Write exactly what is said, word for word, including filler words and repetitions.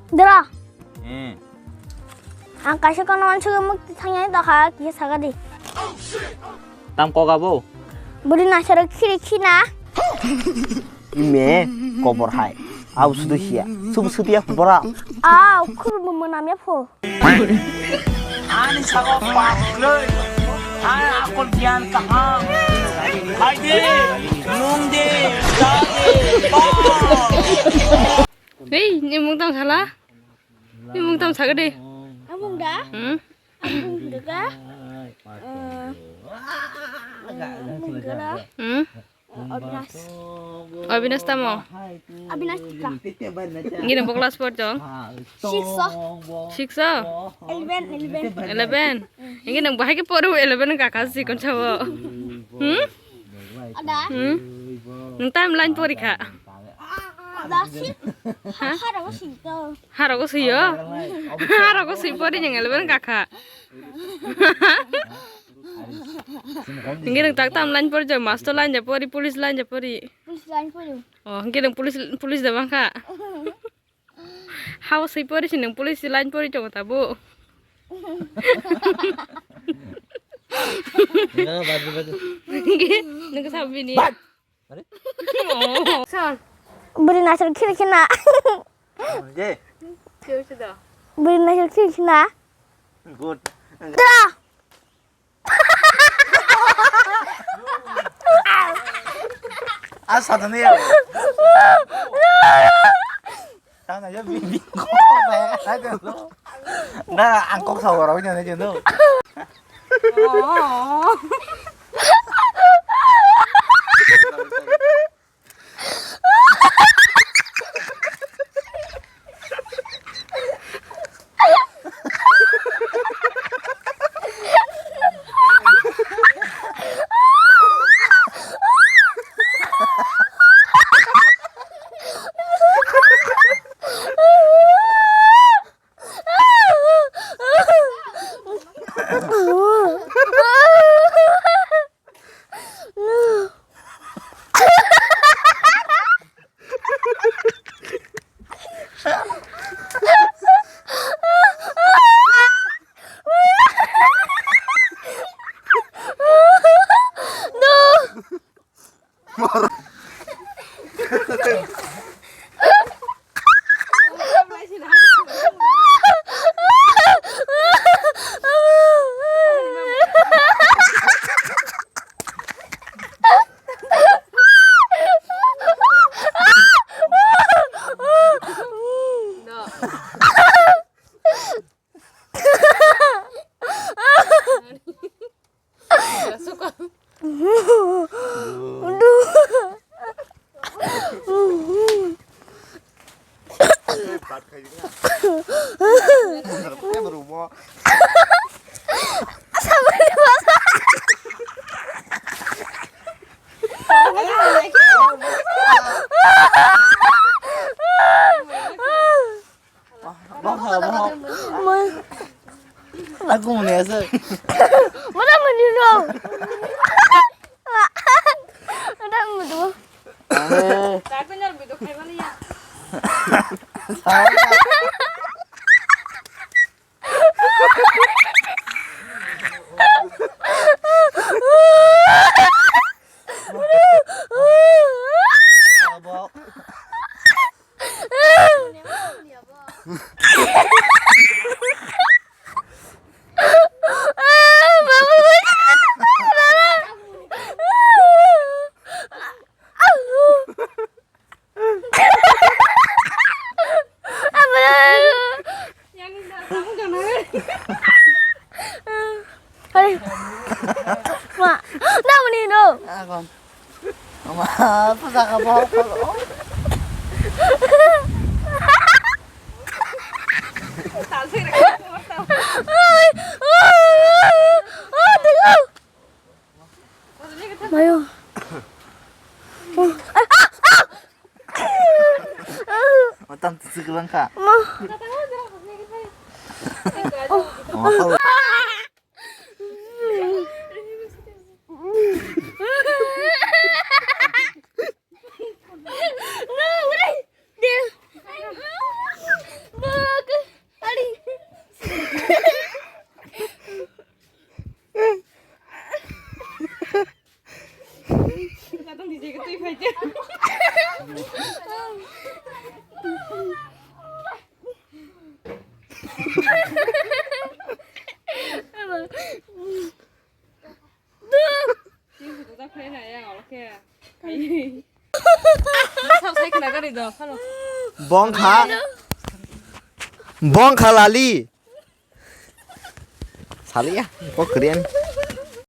Dra. Eh. Ang kaisa kono wansugwi mukti thangya tokha kisa saga di. Tam koga bo? Buri nasaro khiri khina. Ime kobor hai. Au sudu hiya. Subu sudu ya bora. Au khuru bo manam ya pho. Ani sago pakloi. Ani akol gyan kaha? Hai de, nung de, da de, ba. Hei, ni mung tang sala? Ni mung tang saga de. Amung da? Hmm? Amung da? Eh, amung da? Hmm? Abhinas. Abhinas tamo? Abhinas Tripura. Ngi nang bo class porjong? Six o. Six o? Eleven, eleven. Eleven? Ngi nang bahai ke poru eleven kakha si kon chabo. Hmm? Ada? Hmm? Nang time line pori kha? Ada si. Ha? Haro si to. Haro ko si yo? Haro ko si pori nang eleven kakha. Hingke nwng tak tam line pori jai, master line ja pori, police line ja pori. Police line pori. Oh, hingke nwng police, police da bangkha. Hao swi pori si nwng police line pori tongo tabo. Hingke nwng sabini. Are? Oh. Son. Buri nasir khiri khina. Je. Buri nasir khiri khina. Good. Da. Ah, satu nih ya. Tang aja bibi. Na, angkok sawara punya aja tuh. Oh. Aku muni asa. Mata muni no. Mata muni. Hai. Ma, na muni no. Akon. Ma, pusaka bokol. Ai. Oh, oh, oh, oh, oh. Mayo. Matam tisi kelang ka. Ma. Oh, oh. Bongkha. Bongkha lali. Saliya, kok kerian.